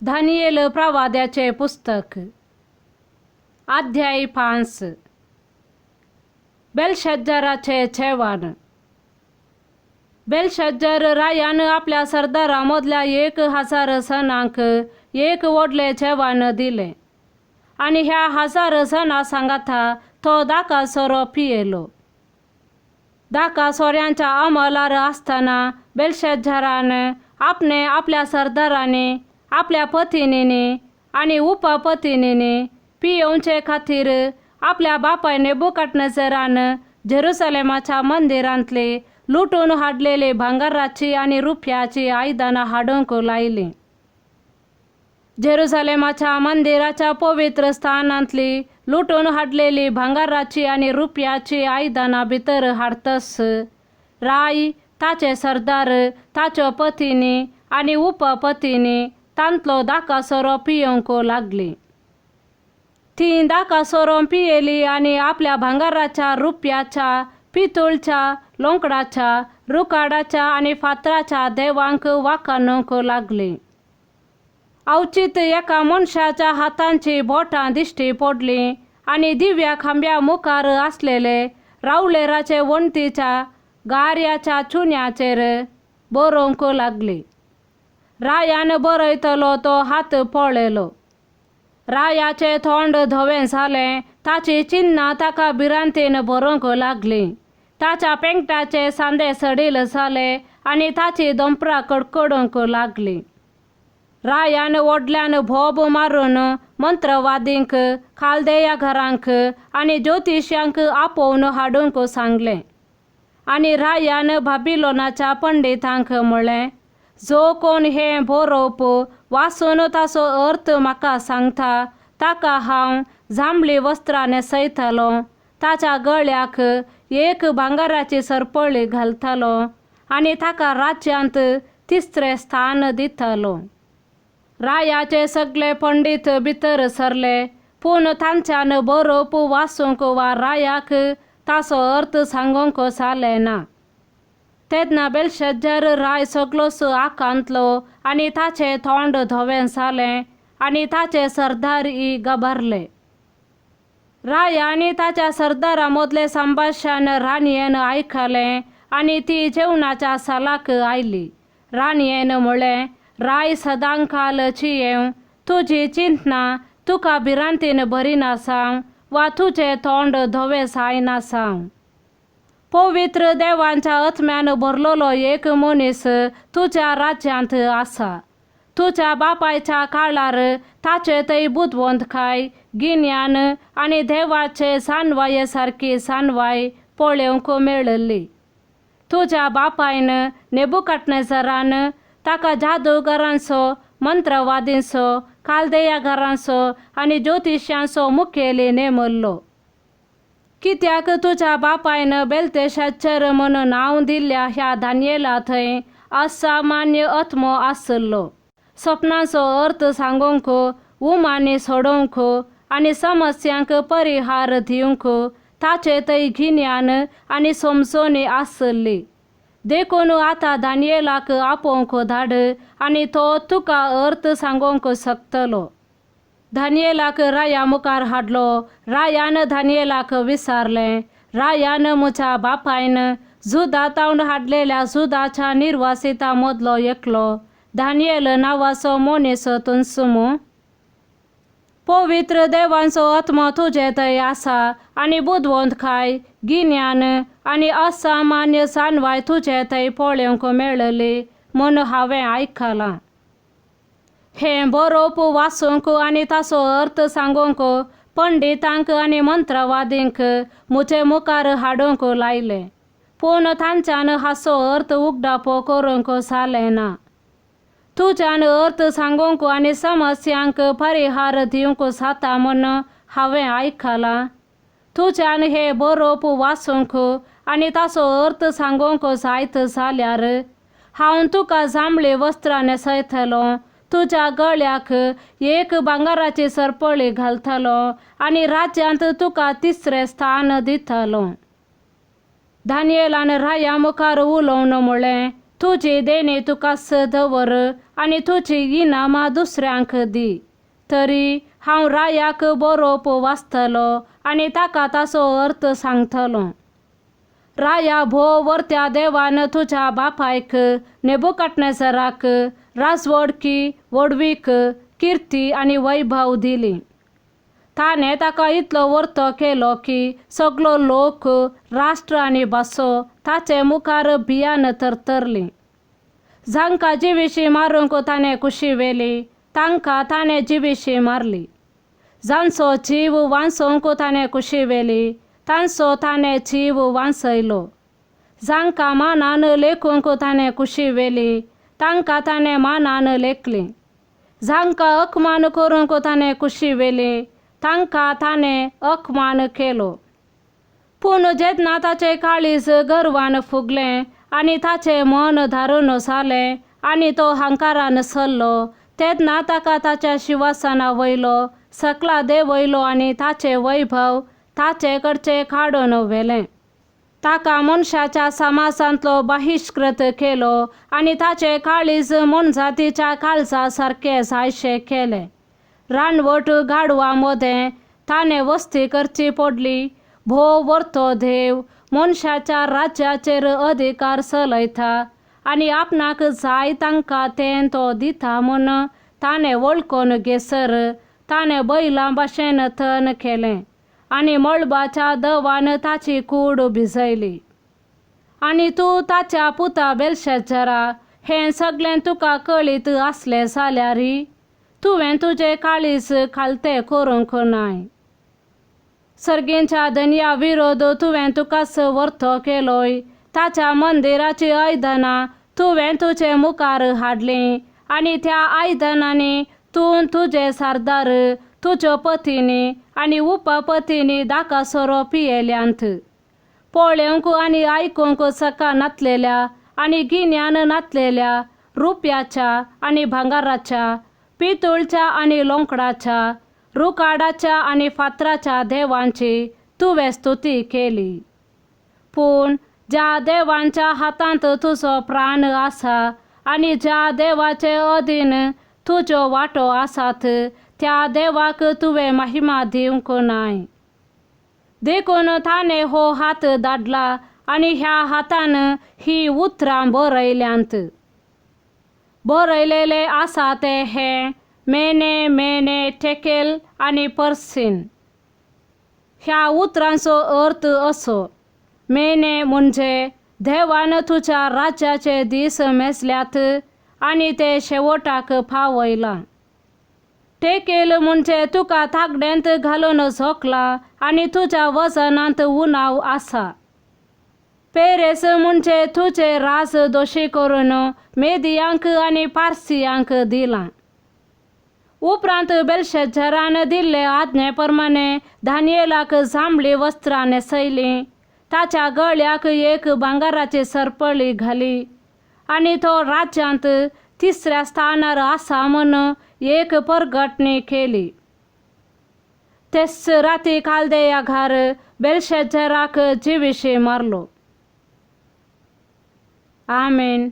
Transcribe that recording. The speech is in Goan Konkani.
दानियेल प्रवाद्याचें पुस्तक, अध्याय 5. बेलशज्जराचें जेवण. बेलशज्जर रायान आपल्या सरदारां मदल्या 1000 जणांक एक व्हडलें जेवण दिलें आनी ह्या 1000 जणां सांगाता तो 10 सोरो पियेलो. 10 सोऱ्यांच्या अंमलार आसतना बेलशज्जरान आपणे आपल्या सरदारांनी, आपल्या पतिनींनी आनी उपपतिनींनी पियेवचे खातीर आपल्या बापाय नेबुकदनेझरान जेरुसलेमाच्या मंदिरांतली लुटून हाडलेली भांगराची आनी रुप्याची आयदनां हाडूंक लायलीं. जेरुसलेमाच्या मंदिराच्या पवित्र स्थानांतली लुटून हाडलेली भांगराची आनी रुप्याची आयदनां भितर हाडतस राय, ताचे सरदार, ताच्यो पतिनी आनी उपपतिनी तांतलो 10 सोरो पियेवंक लागली. ती 10 सोरो पियेली आनी आपल्या भांगराच्या, रुप्याच्या, पितूळच्या, लोंकडाच्या, रुकाडाच्या आनी फातराच्या देवांक वाखाणूंक लागली. अवचीत एका मनशाच्या हातांची बोटां दिश्टी पडलीं आनी दिव्या खांब्या मुखार आसलेले रावळेराचे वणटीच्या गाऱ्याच्या चुन्याचेर बरोवंक लागली. रायान बरयतलो तो हात पळयलो. रायाचें तोंड धवें जालें. ताची चिन्नां ताका भिरांतेन बरोवंक लागलीं. ताच्या पेंकटाचे सांदे सडील जाले आनी ताची दोंपरां कडकडूंक लागलीं. रायान व्हडल्यान बोब मारून मंत्रवादींक, खालदेया घरांक आनी ज्योतिश्यांक आपोवन हाडूंक सांगलें आनी रायान बाबिलोनाच्या पंडितांक म्हळें, जो कोण हें बरोवप वाचून ताचो अर्थ म्हाका सांगता ताका हांव जांबळी वस्त्रां न्हेसयतलो, ताच्या गळ्याक एक भांगराची सरपळी घालतलो आनी ताका राज्यांत तिसरें स्थान दितलो. रायाचे सगळे पंडीत भितर सरले, पूण तांच्यान बरोवप वाचूंक वा रायाक ताचो अर्थ सांगूंक जालें ना. तेन्ना बेलशज्जर राय सगळोच आकांतलो आनी ताचें तोंड धवें जालें आनी ताचे सरदारय घाबरले. राय आनी ताच्या सरदारां मदलें संभाशण राणयेन आयकलें आनी ती जेवणाच्या सालाक आयली. राणयेन म्हळें, राय सदांकाल जियेवं, तुजी चिंतना तुका भिरांतेन भरिनासाव वा तुजें तोंड धवें जायनासाव. पवित्र देवांच्या आत्म्यान भरलेलो एक मनीस तुज्या राज्यांत आसा. तुज्या बापायच्या काळार ताचे थंय बुदवंतकाय, गिन्यान आनी देवाचे जाणवाये सारकी जाणवाय पळोवंक मेळिल्ली. तुज्या बापायन नेबुकदनेझरान ताका जादूगारांचो, मंत्रवादींचो, खालदेयागारांचो आनी ज्योतिश्यांचो मुखेली नेमल्लो. कित्याक तुज्या बापायन बेलतेशच्चर म्हूण नांव दिल्ल्या ह्या दानियेला थंय असामान्य आत्मो आशिल्लो. सपनांचो अर्थ सांगूंक, उमाणी सोडोवंक आनी समस्यांक परिहार दिवंक ताचे थंय गिन्यान आनी समजणी आशिल्ली. देखून आतां दानियेलाक आपोवंक धाड आनी तो तुका अर्थ सांगूंक शकतलो. दानियेलाक राया मुखार हाडलो. रायान दानियेलाक विचारलें, रायान म्हज्या बापायन जुदा तावन हाडलेल्या जुदाच्या निर्वासिता मदलो एकलो दानियेल नांवाचो मनीस तूंच मूं? पवित्र देवांचो आत्मो तुजे थंय आसा आनी बुदवंतकाय, गिन्यान आनी असामान्य जाणवाय तुजे थंय पळोवंक मेळ्ळी म्हूण हांवें आयकलां. हें बरोवप वाचूंक आनी ताचो अर्थ सांगूंक पंडितांक आनी मंत्रवादींक म्हजे मुखार हाडूंक लायलें, पूण तांच्यान हाचो अर्थ उगडापो करूंक जालें ना. तुज्यान अर्थ सांगूंक आनी समस्यांक परिहार दिवंक जाता म्हूण हांवें आयकलां. तुज्यान हें बरोवप वाचूंक आनी ताचो अर्थ सांगूंक जायत जाल्यार हांव तुका जांबळी वस्त्रां न्हेसयतलो, तुज्या गळ्याक एक भांगराची सरपळी घालतलो आनी राज्यांत तुका तिसरें स्थान दितलो. दानियेलान राया मुखार उलोवन म्हळें, तुजी देणी तुकाच दवर आनी तुजी इनामां दुसऱ्यांक दी. तरी हांव रायाक बरोवप वाचतलो आनी ताका ताचो अर्थ सांगतलो. राया भोव वरत्या देवान तुज्या बापायक नेबुकटनेसराक राजवडकी व्हडवीक किर्ती आनी वैभव दिली. ताणें ताका इतलो वर्तो केलो की सगलो लोक राष्ट्र आनी भासो ताचे मुखार भियान थरथरली. जांकां जिविशी मारूंक ताणें कुशी व्हेली तांकां ताणें जिविशी मारली. जांचो जीव वांचोवंक ताणें कुशी व्हेली तांचो ताणें जीव वांचयलो. जांकां मानान लेखूंक ताणें कुशी व्हेली तांकां ताणें मानान लेखली. जांकां अकमान करूंक ताणें कुशी व्हेली तांकां ताणें अकमान केलो. पूण जेन्ना ताचें काळीज गर्वान फुगलें आनी ताचें मन धारून जालें आनी तो हंकारान सरलो तेन्ना ताका ताच्या शिवासना वयलो सकला देंवयलो आनी ताचें वैभव ताचे कडचें काडून व्हेलें. ताका मनशाच्या समाजांतलो बहिश्कृत केलो आनी ताचें काळीज मनजातीच्या काळजा सारकें जायशें केलें. रानवट गाडवा मदें ताणें वस्ती करची पडली. भोव वर्तो देव मनशाच्या राज्याचेर अधिकार चलयता आनी आपणाक जाय तांकां तें तो दिता म्हूण ताणें वळखून घेसर ताणें बैलां भाशेन तण केलें आनी मळबाच्या दवान ताची कूड भिजयली. आनी तूं ताच्या पुता बेलशेजरा हें सगळें तुका कळीत आसलें जाल्यार तुवें तुजें काळीज खालतें करूंक नाय. सर्गींच्या धनया विरोध तुवें तुकाच वर्तो केलोय. ताच्या मंदिराची आयदनां तुवें तुजे मुखार हाडलीं आनी त्या आयदनांनी तूं तुजे सरदार तुज्यो पतीनी आनी उपपतीनी दाका सोरो पियेल्यांत. पळोवंक आनी आयकूंक शकनातलेल्या आनी गिन्यान नातलेल्या रुप्याच्या आनी भांगराच्या पितूळच्या आनी लोंकडाच्या रुकाडाच्या आनी फातराच्या देवांची तुवें स्तुती केली. पूण ज्या देवांच्या हातांत तुजो प्राण आसा आनी ज्या देवाचे अधीन तुज्यो वांटो आसात त्या देवाक तुवें महिमा दिवंक नाय. देखून ताणें हो हात धाडला आनी ह्या हातान ही उतरां बरयल्यांत. बरयलेलें आसा तें हें मेने मेने टेकेल आनी पर्सीन. ह्या उतरांचो अर्थ असो मेने म्हणजे देवान तुज्या राज्याचे दीस मेजल्यात आनी ते शेवटाक पावयलां. टेकेल म्हणजे तुका तागड्यांत घालून झोकला आनी तुज्या वजनांत उणाव आसा. पेरेस म्हणजे तुजें राज दोशी करून मेदियांक आनी पारसियांक दिलां. उपरांत बेलशेजरान दिल्ले आज्ञे प्रमाणे दानियेलाक जांबळी वस्त्रां न्हेसयलीं. ताच्या गळ्याक एक भांगराची सरपळी घाली आनी तो राज्यांत तिसऱ्या स्थानार आसा म्हूण एक परगटणी केली. तेच राती कालदेया घर बेलशेजराक जिविशी मारलो. आमेन.